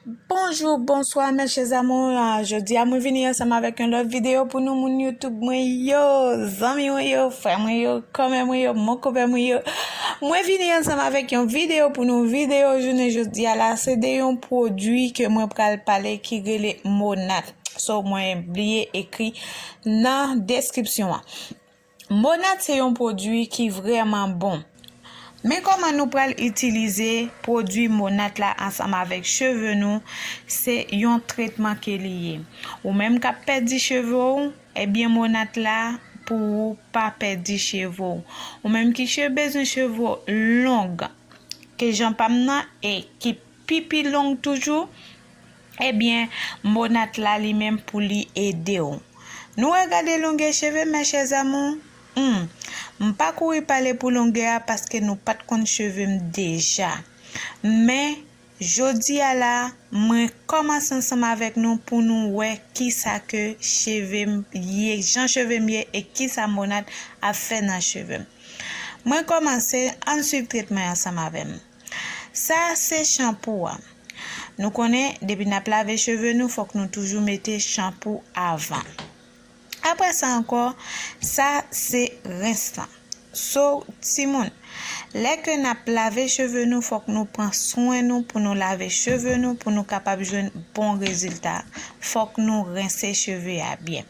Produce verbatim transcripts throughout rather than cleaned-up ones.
Bonjou, bonswa, mes chers amours. Ah, jodi a, mwen vini ansanm avèk yon lòt videyo pou nou, moun YouTube mwen yo, zanmi mwen yo, frè mwen yo, kòmè mwen yo, mon konpè mwen yo. Mwen vini ansanm avèk yon videyo pou nou. Videyo jounen jodi a la, se de yon pwodui ke mwen pral pale ki rele Monat. So, mwen bliye ekri nan deskripsyon an. Monat se yon pwodui ki vrèman bon. Men kòman nou pral itilize pwodui Monat la ansanm avèk cheve nou, se yon tretman ke li ye. Ou menm k ap pèdi cheve w, ebyen Monat la pou ou pa pèdi cheve w. Ou menm ki che-, bezwen cheve w long, ke jan pa m nan e ki pi pi long toujou, ebyen, Monat la li menm pou li ede w. Nou wè gade longè cheve, mes chers amours? Hmm. M pa kouri pale pou longè a paske nou pa t konn cheve m deja. Men, jodi a la, mwen kòmanse ansanm avèk nou pou nou wè kisa ke cheve m ye, jan cheve m ye e kisa Monat ap fè nan cheve m. Mwen kòmanse, ann swiv tretman ansanm avè m. Sa se chanpou a. Nou konnen, depi n ap lave cheve nou, fòk nou toujou mete chanpou avan. Apre sa ankò, sa se rens lan. So, timoun, lè ke n ap lave cheve nou, fòk nou pran swen nou pou nou lave cheve nou, pou nou kapab jwenn bon rezilta. Fòk nou rense cheve a byen.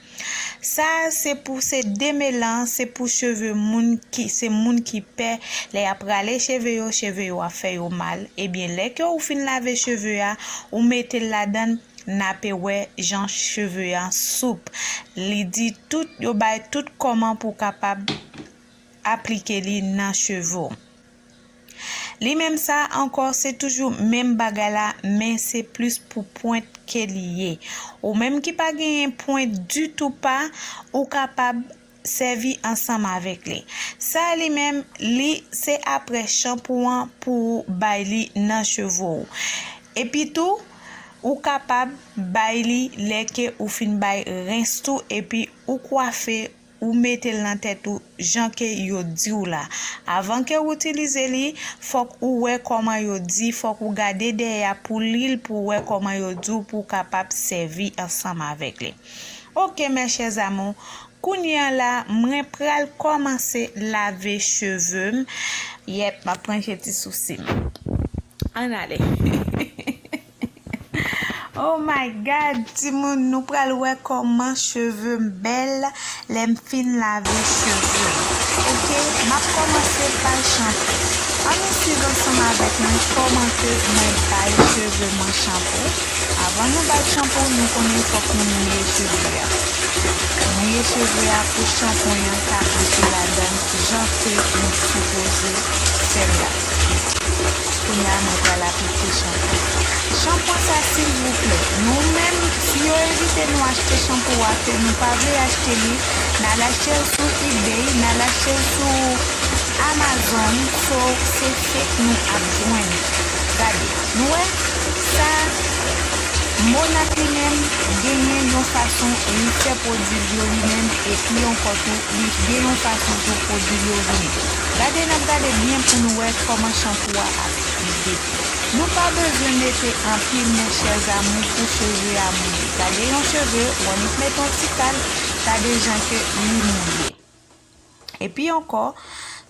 Sa a se pou, se demelan, se pou cheve moun ki, se moun ki pè, lè y ap rale cheve yo, cheve yo ap fè yo mal. Ebyen, lè ke ou fin lave cheve a, ou mete l ladan l, n ape wè jan cheve a soup. Li di tout, yo bay tout kòman pou w kapab aplike li nan cheve w. Li menm sa ankò, se toujou menm bagay la, men se plis pou pwent ke li ye. Ou menm ki pa genyen pwent ditou pa, ou kapab sèvi ansanm avèk li. Sa li menm, li se apre chanpou an pou ou bay li nan cheve w. Epi tou, ou kapab bay li lè ke ou fin bay rens tou, epi ou kwafe, ou mete l nan tèt ou jan ke yo di w la. Avan ke w itilize li, fòk ou wè kòman yo di, fòk ou gade dèyè a pou li l, pou w wè kòman yo di w pou w kapab sèvi ansanm avèk li. Ok, mes chers amours, kounye a la, mwen pral kòmanse lave cheve m. Yèp, m ap ranje ti sousi m. Ann ale. Oh my God, timoun, nou pral wè kòman cheve m bèl lè m fin lave cheve m. Ok, m ap kòmanse pa chanpou. Ann nou swiv ansanm avèk mwen kòman ke mwen bay cheve mwen chanpou. Avan nou bay chanpou, nou konnen fòk nou mouye cheve a. Mouye cheve a pou chanpwen an ka antre ladan l jan ke nou sipoze fè l la. Kounye a, mwen pral aplike chanpou. Chanpou sa, silvouplè, nou menm, si yo envite nou achte chanpou a, ke nou pa vle achte li, n al achte l sou eBay, n al achte l sou Amazon, so, se fake nou ap jwenn. Gade, nou wè, sa, Monat li menm genyen yon fason li fè pwodui l yo li menm, epi ankò tou, li gen yon fason tou pwodui l yo vini. Gade, n ap gade byen pou nou wè kòman chanpou a ap vide. Nou pa bezwen mete anpil, mes chers amours, pou cheve a mouye. Gade yon cheve, w annik mete yon ti kal, gade jan ke li mouye. Epi ankò,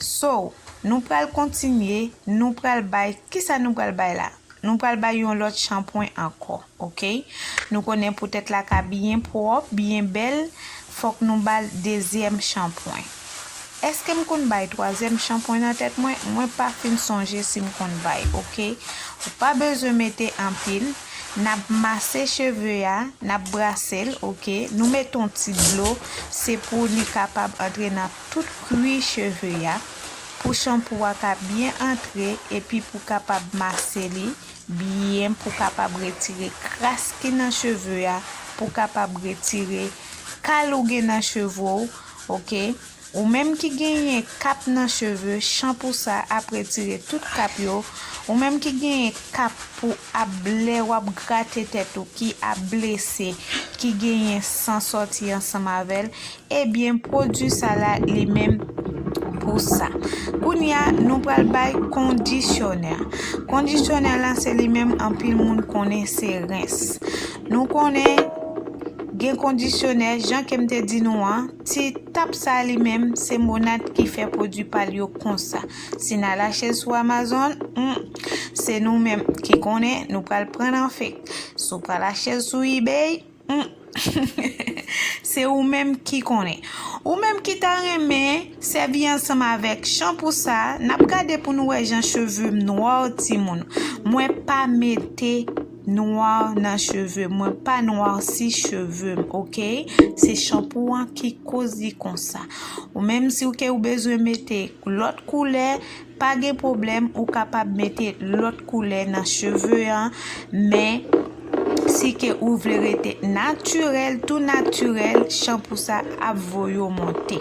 so, nou pral kontinye, nou pral bay, kisa nou pral bay la? Nou pral bay yon lòt chanpwen ankò, ok? Nou konnen pou tèt la ka byen pwòp, byen bèl, fòk nou ba l dezyèm chanpwen. Èske m konn bay twazyèm chanpwen nan tèt mwen? Mwen pa fin sonje si m konn bay, ok? Ou pa bezwen mete anpil. N ap mase cheve a, n ap brase l, ok? Nou mete yon ti dlo, se pou li kapab antre nan tout kwi cheve a, pou chanpou a ka byen antre, epi pou kapab mase li byen, pou kapab retire kras ki nan cheve a, pou kapab retire kal ou gen nan cheve w, ok? Ou menm ki genyen kap nan cheve, chanpou sa ap retire tout kap yo. Ou menm ki genyen kap pou ap, lè w ap grate tèt ou, ki ap blese, ki genyen san sòti ansanm avè l, ebyen, pwodui sa la, li menm, pou sa. Kounye a, nou pral bay kondisyonè. Kondisyonè la, se li menm anpil moun konnen se rens. Nou konnen gen kondisyonè, jan ke m te di nou an, ti tap sa li menm, se Monat ki fè pwodui pa l yo konsa. Si n al achte l sou Amazon, hmm, se nou menm ki konnen, nou pral pran nan fake. Si w pral achte l sou eBay, hmm, se ou menm ki konnen. Ou menm ki ta renmen sèvi ansanm avèk chanpou sa, n ap gade pou nou wè jan cheve m nwa, timoun. Mwen pa mete nwa nan cheve m, mwen pa nwasi cheve m, oke? Se chanpou an ki koz li konsa. Ou menm si w ke ou bezwen mete lòt koulè, pa gen pwoblèm, ou kapab mete lòt koulè nan cheve an, men si ke ou vle rete natirèl, tou natirèl, chanpou sa ap voye w monte.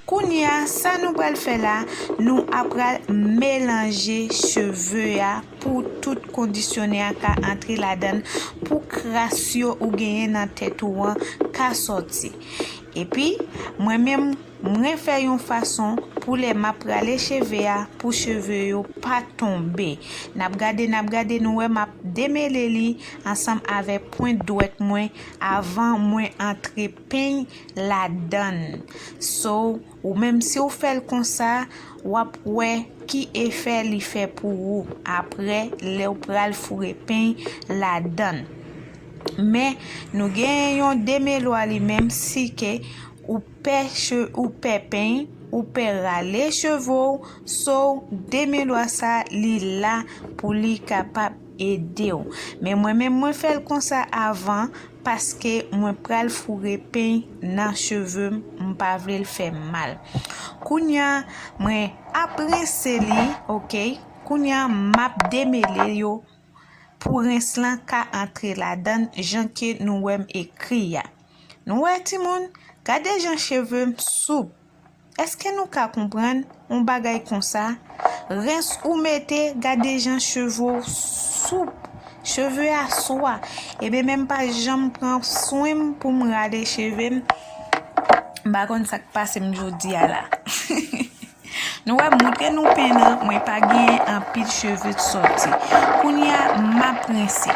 Kounye a, sa nou pral fè la, nou ap pral melanje cheve a pou tout kondisyonè a ka antre ladan l, pou kras yo ou genyen nan tèt ou an ka sòti. Epi, mwen menm, mwen fè yon fason pou lè m ap rale cheve a, pou cheve yo pa tonbe. N ap gade, n ap gade, nou wè m ap demele li ansanm avèk pwent dwèt mwen avan mwen antre peny ladan l. So, ou menm si w fè l konsa, w ap wè ki efè li fè pou ou apre lè w pral foure peny ladan l. Men, nou gen yon demelwa li menm, si ke ou pè che-, ou pè peny, ou pè rale cheve w, so demelwa sa li la pou li kapab ede w. Men mwen menm mwen fè l konsa avan, paske mwen pral foure peny nan cheve m, m pa vle l fè m mal. Kounye a, mwen ap rense li, oke? Kounye a, m ap demele yo pou rens lan ka antre ladan l, jan ke nou wè m ekri a. Nou wè, timoun, gade jan cheve m soup. Èske nou ka konprann yon bagay konsa? Rens ou mete, gade jan cheve w soup. Cheve a swa. Ebyen, men m pa janm pran swen m pou m rale cheve m. M pa konn sa k pase m jodi a la. Nou wè, montre nou pen nan, mwen pa genyen anpil cheve t sòti. Kounye a, m ap rense.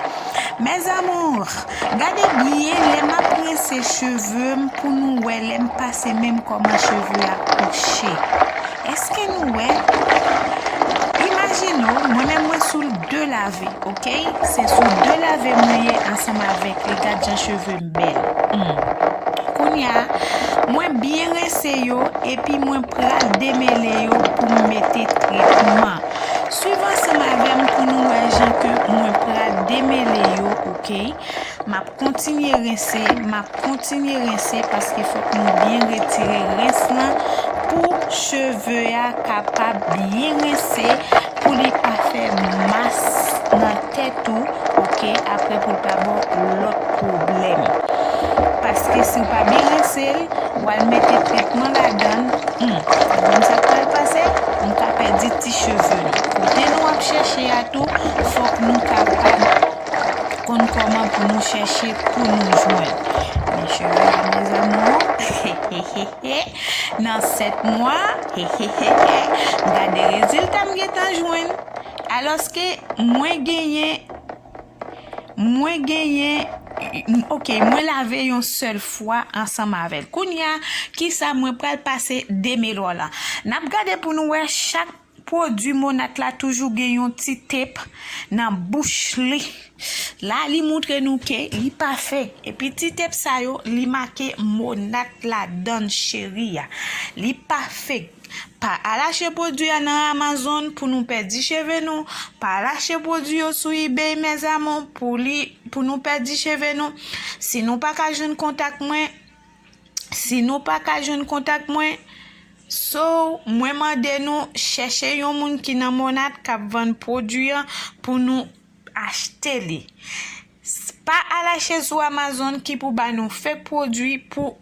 Mes amours, gade byen lè m ap rense cheve m pou nou wè lè m pase men m kòman cheve a kouche. Èske nou wè? Imajine w, mwen menm mwen sou de lave, oke? Se sou de lave mwen ye ansanm avèk li, gad jan cheve m bèl. Hmm. Kounye a, mwen byen rense yo, epi mwen pral demele yo pou m mete tretman. Swiv ansanm avè m pou nou wè jan ke mwen pral demele yo, oke? M ap kontinye rense, m ap kontinye rense paske fòk nou byen retire rens lan pou cheve a kapab byen rense, pou li pa fè mas nan tèt ou, oke, apre pou l pa ba w lòt pwoblèm. Paske si w pa byen rense l, w al mete tretman ladan l, hmm, ou konn sa k pral pase? Nou ka pèdi ti cheve nou. Kote nou ap chèche a tou, fòk nou kapab konn kòman pou nou chèche pou nou jwenn. Men cheve a, mes amours, nan sèt mwa, gade rezilta m gentan jwenn. Alòske mwen genyen, mwen genyen, oke, mwen lave yon sèl fwa ansanm avè l. Kounye a, kisa mwen pral pase demelwa la? N ap gade pou nou wè chak pwodui Monat la toujou gen yon ti tep nan bouch li. La, li montre nou ke li pa fake. Epi ti tep sa yo, li make Monat ladan l, cheri a. Li pa fake. Pa al achte pwodui a nan Amazon pou nou pèdi cheve nou. Pa al achte pwodui yo sou eBay, mes amours, pou li, pou nou pèdi cheve nou. Si nou pa ka jwenn kontak mwen, si nou pa ka jwenn kontak mwen, so, mwen mande nou chèche yon moun ki nan Monat k ap vann pwodui an pou nou achte li. S-, pa al achte sou Amazon ki pou ba nou fake pwodui pou,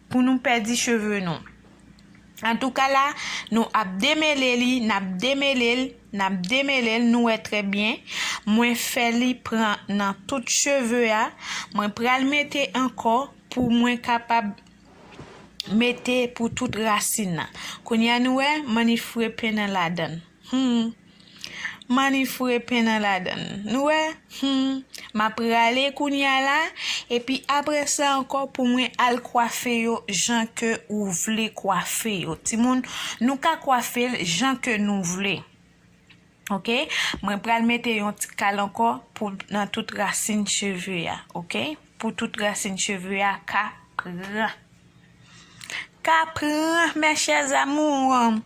pou nou pèdi cheve nou. Antouka la, nou ap demele li, n ap demele l, n ap demele l, nou wè trè byen. Mwen fè li pran nan tout cheve a. Mwen pral mete ankò pou mwen kapab mete pou tout rasin nan. Kounye a nou wè, m annik fre pen nan ladann. Hmm. M annik fre pen nan ladann. Nou wè? Hmm. M ap prale kounye a la, epi apre sa ankò pou mwen al kwafe yo jan ke ou vle kwafe yo. Timoun, nou ka kwafe l jan ke nou vle. Ok? Mwen pral mete yon ti kal ankò pou nan tout rasin cheve a. Ok? Pou tout rasin cheve a ka pran. Ka pran, mes chers amours.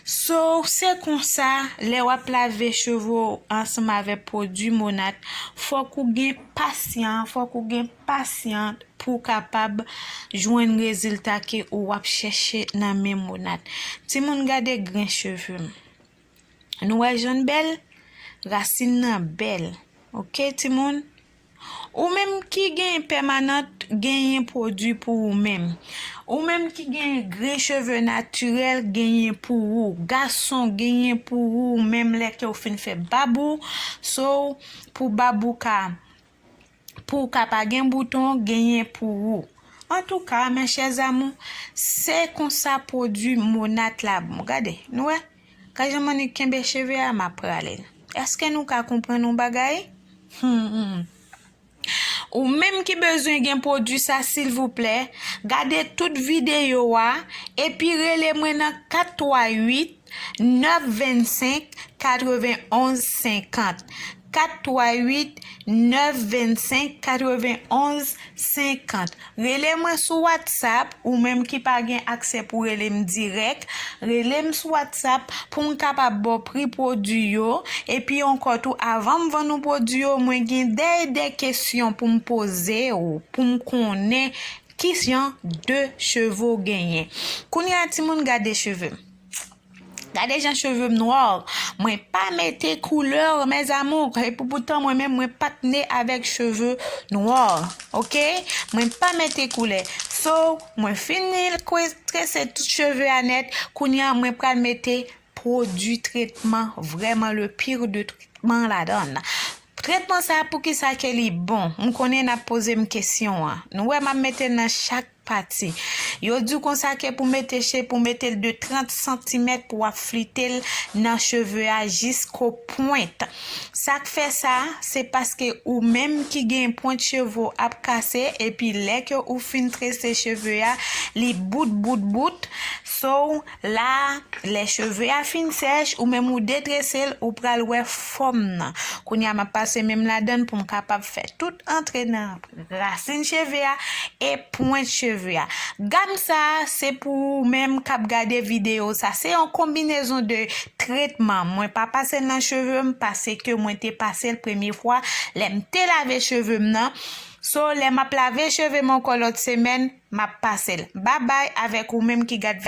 So, se konsa, lè w ap lave cheve w ansanm avèk pwodui Monat, fòk ou gen pasyan, fòk ou gen pasyan pou w kapab jwenn rezilta ke ou ap chèche nan men Monat. Timoun, gade grenn cheve m. Nou wè jan l bèl? Rasin nan bèl. Ok, timoun? Ou menm ki genyen pèmanant, genyen pwodui pou ou menm. Ou menm ki genyen grenn cheve natirèl, genyen pou ou. Gason, genyen pou ou menm lè ke w fin fè bab ou. So, pou bab ou ka, pou w ka pa gen bouton, genyen pou ou. Antouka, mes chers amours, se konsa pwodui Monat la bon. Gade, nou wè? Gade jan m annik kenbe cheve a, m ap prale l. Èske nou ka konprann yon bagay? Hmm, hmm. Ou menm ki bezwen gen pwodui sa, silvouplè, gade tout videyo a, epi rele mwen nan kat twa uit, nèf vennsenk, katrevenonz senkant. Kat twa uit, nèf vennsenk, katrevenonz senkant. Rele mwen sou WhatsApp, ou menm ki pa gen aksè pou rele m dirèk, rele m sou WhatsApp pou m kapab ba w pri pwodui yo. Epi ankò tou, avan m vann ou pwodui yo, mwen gen de, de kesyon pou m poze w, pou m konnen ki jan de cheve w genyen. Kounye a, timoun, gade cheve m. Gade jan cheve m nwa. Mwen pa mete koulè, mes amours. E pou poutan, mwen menm, mwen pa t ne avèk cheve nwa. Ok? Mwen pa mete koulè. So, mwen fini kwe-, trese tout cheve a nèt. Kounye a, mwen pral mete pwodui tretman, vrèman le pire de trètman ladann. Tretman sa, poukisa ke li bon? M konnen n ap poze m kesyon an. Nou wè, m ap mete l nan chak pati. Yo di w konsa ke pou mete che-, pou mete l de trant santimèt, pou w ap flite l nan cheve a jisko pwent. Sa k fè sa, se paske ou menm ki gen pwent cheve w ap kase, epi lè ke ou fin trese cheve a, li bout, bout, bout. So, la, lè cheve a fin sèch, ou menm ou detrese l, ou pral wè fòm nan. Kounye a, m ap pase men m ladann pou m kapab fè tout antre nan rasin cheve a e pwent cheve a. Gam sa a, se pou ou menm k ap gade videyo sa. Se yon konbinezon de tretman. Mwen pa pase l nan cheve m, paske mwen te pase l premye fwa lè m te lave cheve m nan. So, lè m ap lave cheve m ankò lòt semèn, m ap pase l. Babay avèk ou menm ki gad